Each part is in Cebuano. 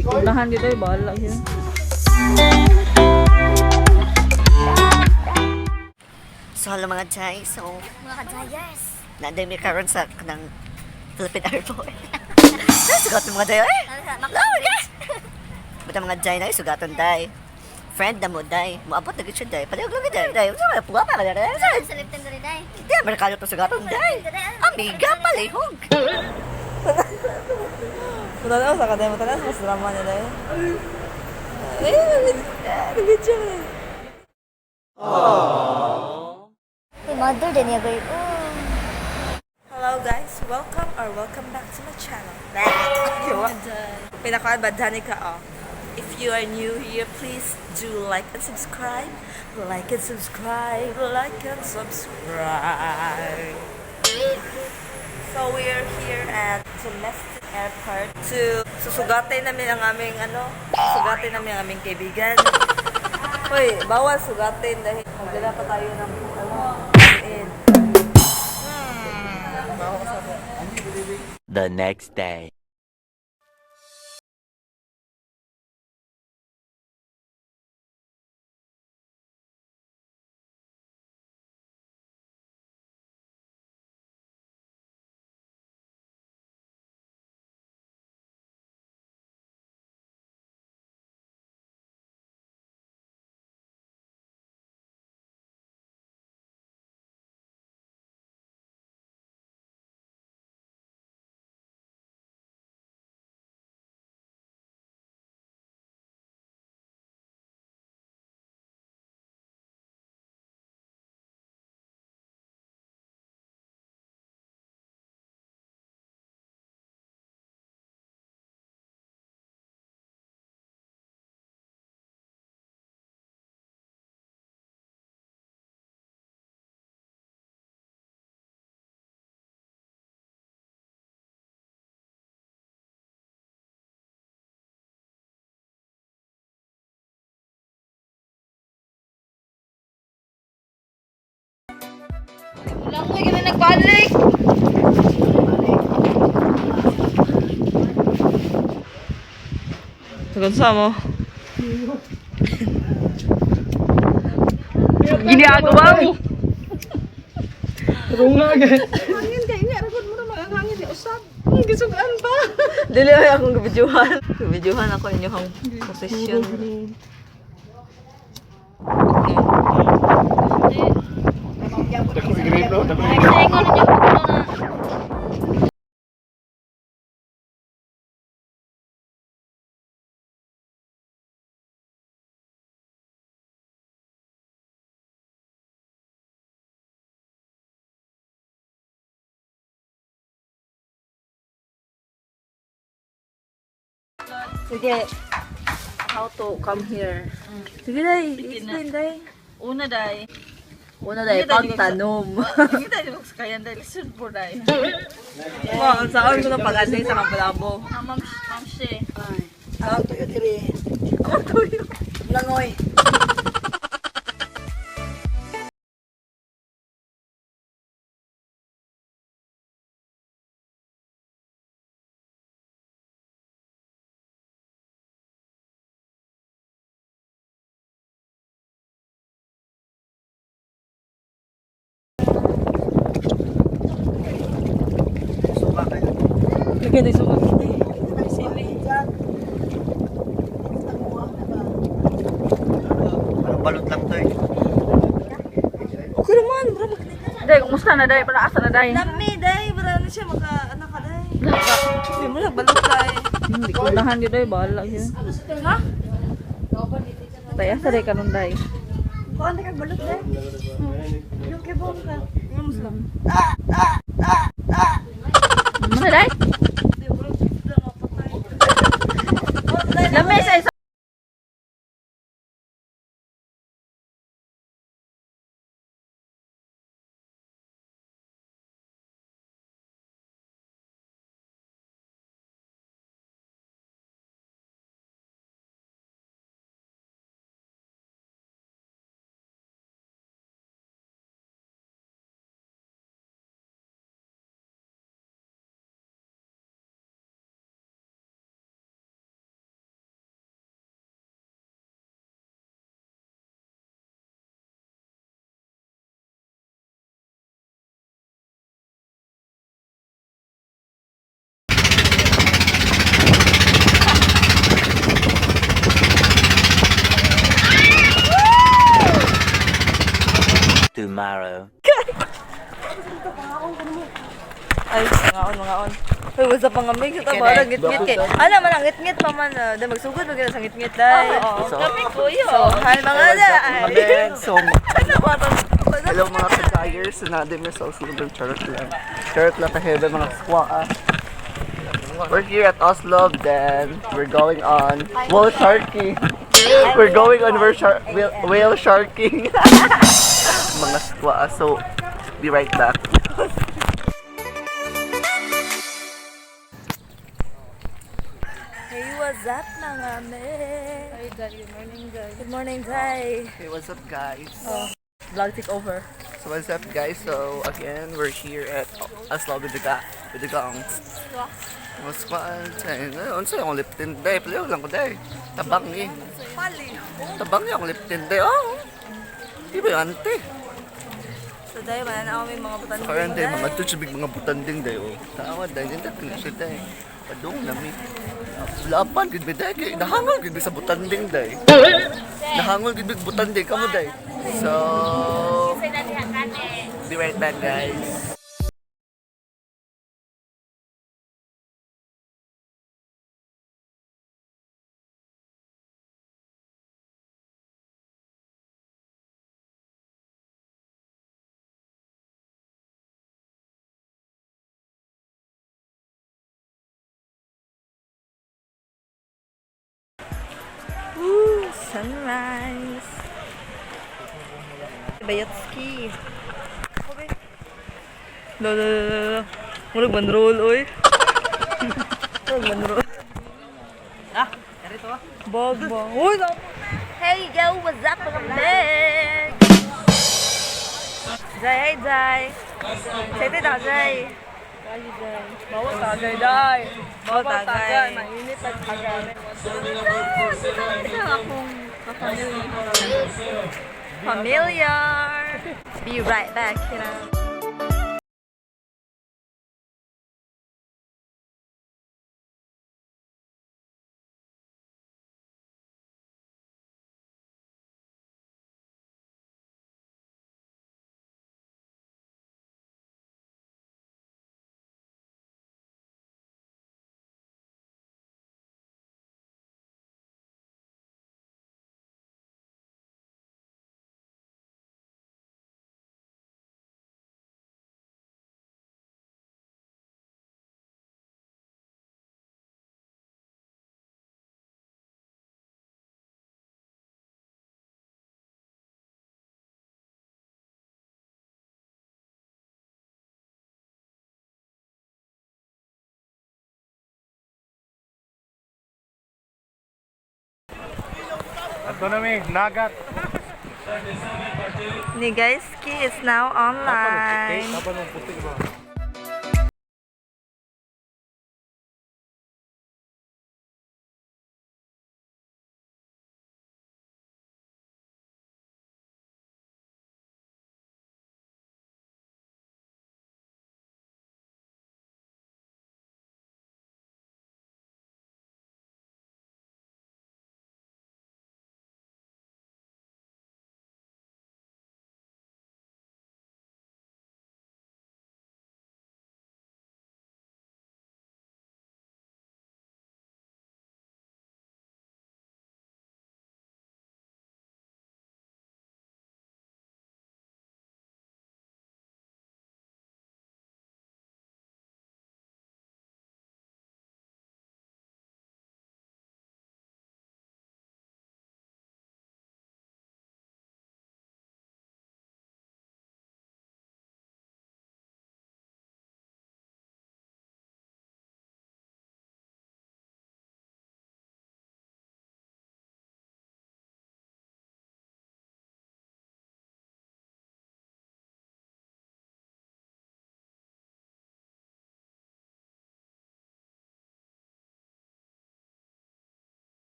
Unahan dito eh, bahala siya. So hello mga Jai, so Mga ka-Jayers. nanday mi karon sa kanang Philippine Airport. Sugat ng mga Jai eh. Lawag eh. Bata mga Jai na sugaton day. Friend na mo day. Moabot na gid siya day. Palihog lang gid day. Day, unsa man puwa pa ka day. Sa lipton diri day. Di Amerikano to sugaton day. Amiga palihog. Matanaw sa kaday, matanaw sa mas drama niya day. Ay, nag-video na. Uy, mother din niya girl. Oh. Hello guys, welcome or welcome back to my channel. Pinakaan ba, Danica, oh. If you are new here, please do like and subscribe. Like and subscribe, like and subscribe. So we are here at domestic airport to susugatin namin ang aming ano, sugatin namin ang aming kaibigan. Hoy, bawal sugatin dahil magdala pa tayo ng ano, in. The next day. Langoy ka na nagbalik! Sagot sa mo. Ginagawa mo! Hangin kay nga ragod mo na maghangin ni usab. Ang gisugan pa. Dili ay akong gibidyuhan. Gibidyuhan ako inyong posisyon. Nagsaingon ninyo ko na. Sige. How to come here. Sige day, explain day. Una day. Una day, pagtanom. Hindi tayo magsakayan dahil lisod po day. Wow, saan ko na pag-atay sa Kapalabo? Ah, ma'am, ma'am she. Ang tuyo diri. Ang tuyo. Langoy. Lagyan day suka. Parang balot lang to eh. Okay naman, bro. Day, kumusta na day? Para asa na day? Lami day, wala na siya maka ano ka day. Hindi mo lang balot day. Hindi ko unahan dito eh, bahala siya. Ha? Tay, asa day kanon day? Kuan ka balot day. Yung kibong ka. Yung muslim. Ano na day? Lami sa isa. Tomorrow. Ay, mga on, mga on. Uy, what's up mga mig? Sa tama, ngit-ngit kay. Ano man ang ngit-ngit pa man. Dahil magsugod magina sa ngit-ngit dai. Kami kuya. So, hi mga dai. So, Ano ba to? hello mga ka-tires. Sinadi mi sa Oslo. Charot lang. Charot lang kahebe mga squaa. We're here at Oslo, then we're going on whale sharking. We're going on whale sharking. Mga squaa. So, be right back. Hey, what's up mga mig? Hi, Jai. Good morning, Jai. Good morning, Jai. Hey, what's up guys? Vlog take over. So what's up guys? So again, we're here at Oslo with the with the gang. Mas pa, unsa akong lip tint day? Palayo lang ko day. Tabang ni. Tabang ni akong lip tint day. Oh. Di ba yung ante? So, dai, wala na may mga butan. Karon day mga touch big mga butanding day oh. Tawa day nindot na siya day. Padung nami. Lapan gid ba day kay nahangol gid ba sa butanding day. Nahangol gid ba butanding kamo day. So be right back guys. Woo, sunrise. Bayatski. Lo, lo, lo, lo, lo. Murag banrol, oy. Murag banrol. Ah, karito ah. Bog, bog. Uy, hey, yo, what's up, mga meg? Jai, hey, Jai. Excited ako, Jai. Bawal tagay, Jai. Bawal tagay. Mainit at tagay. Familiar. Be right back. Ato na mi, nagat. Nigaiski is now online. Dapat mong puti ba?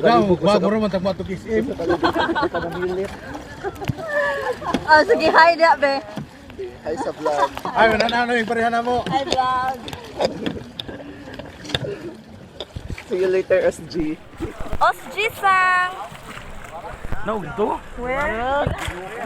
Daw, bago raman tagma to kiss him. Oh, sige, hi na, be. Hi sa vlog. Ay, wala na ano yung pareha na mo. Hi, vlog. See you later, SG. Osji-sang! Naog to? Where?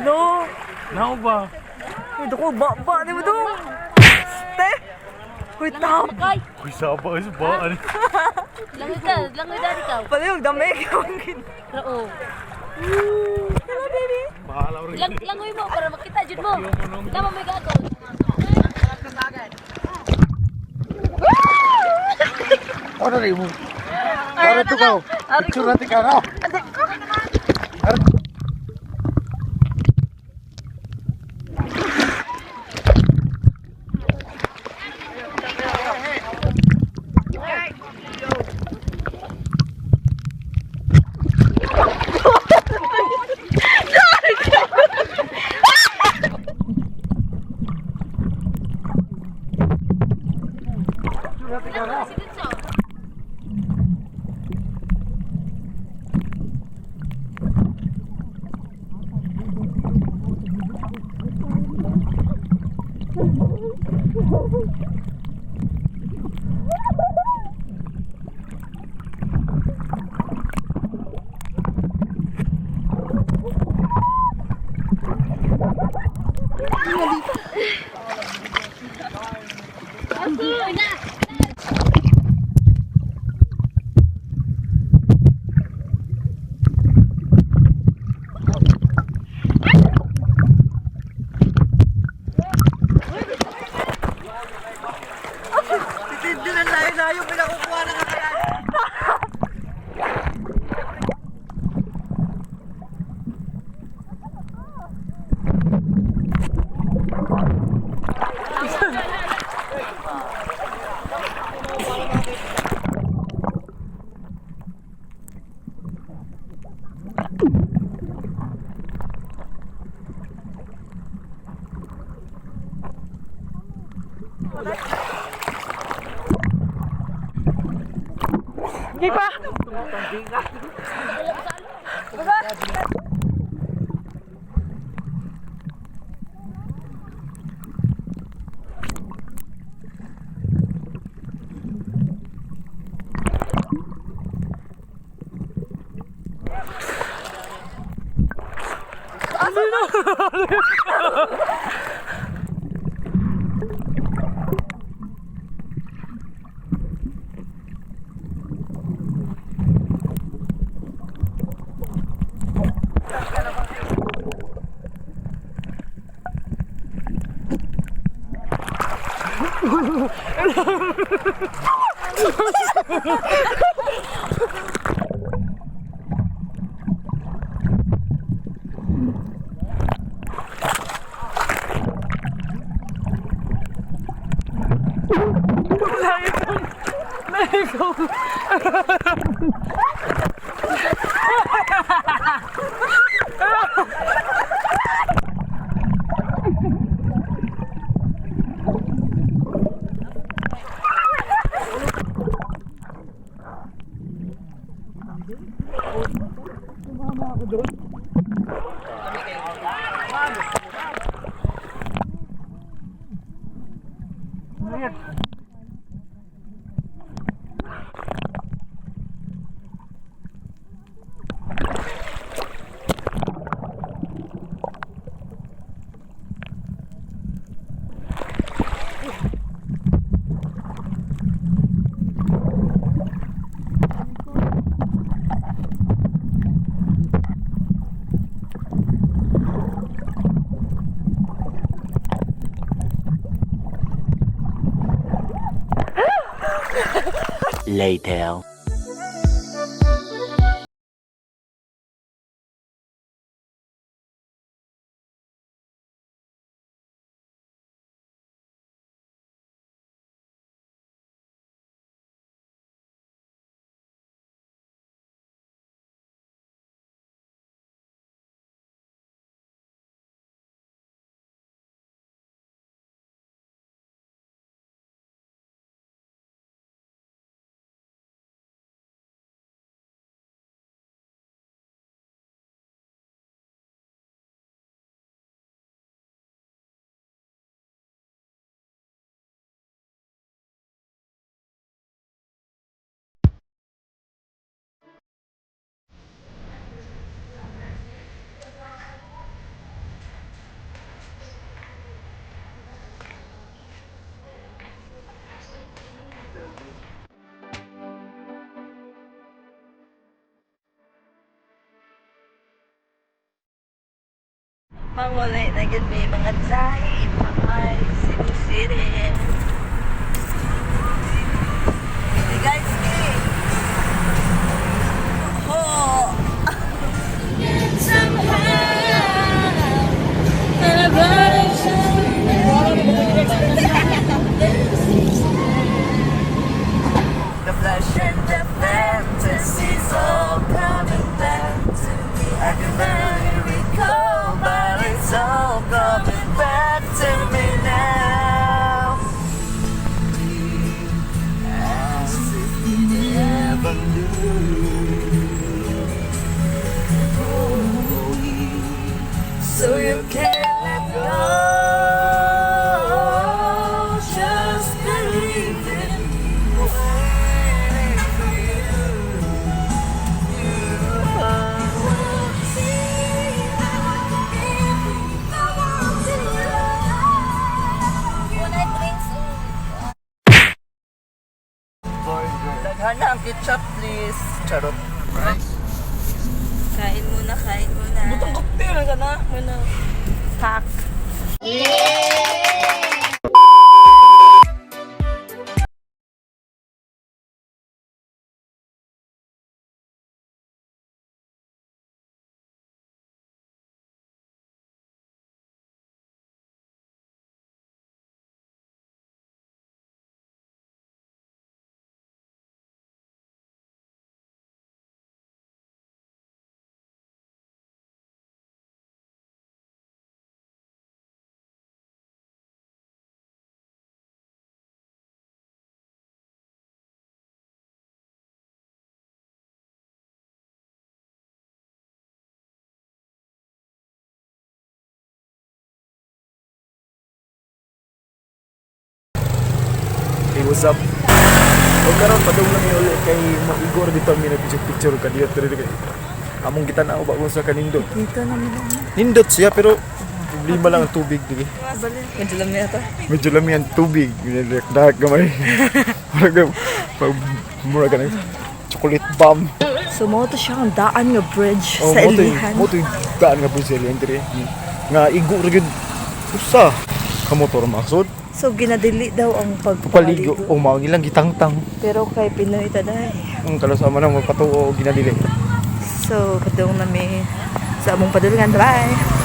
No! Naog ba? Uy, dako, ba, di mo dong? Te! Uy, tap! Uy, saba is ba? Ano? Langoy ka, langoy dali ka. Pala yung dami. Oo. Hello, baby! Bahala rin. Lang langoy mo para makita jud mo. Tama may gagawin. Ano rin mo? Para to ka. Picture natin ka na. Hindi na layo-layo, pinakukuha na kakayan. Hindi pa. Later. Manguli na gid may mga jay, mga Cebu City. Hey guys, hey. Oh. The flesh and the fantasies all coming back to me. I can barely recall, but it's all coming back to me now. As if you never knew. So you can't let go. Just believe in me. Waiting for you. You are. Burger. Daghan ang ketchup, please. Charot. Kain muna, kain muna. Butong cocktail ka na. Muna. Pak. Hey, what's up? O karon padung lang uli kay Igor dito mi nag picture ka dito dito kay. Among gitan-aw ba kung sa kanindot. Dito naman. Nindot siya pero problema lang ang tubig dili. Medyo lami ata. Medyo lami ang tubig. Dak gamay. Murag pag murag ka ng chocolate bomb. So, mo to siya ang daan nga bridge Oh, sa mo to Ilihan. mo to daan nga bridge sa Ilihan diri. Nga igo ra gyud usa ka motor maksud. So, ginadili daw ang Pagpaligo pagpaligo. o mao ilang gitangtang. Pero kay Pinoy taday. Ang kalusama nang magpatuo ginadili. So, padung nami sa among padulungan. Bye!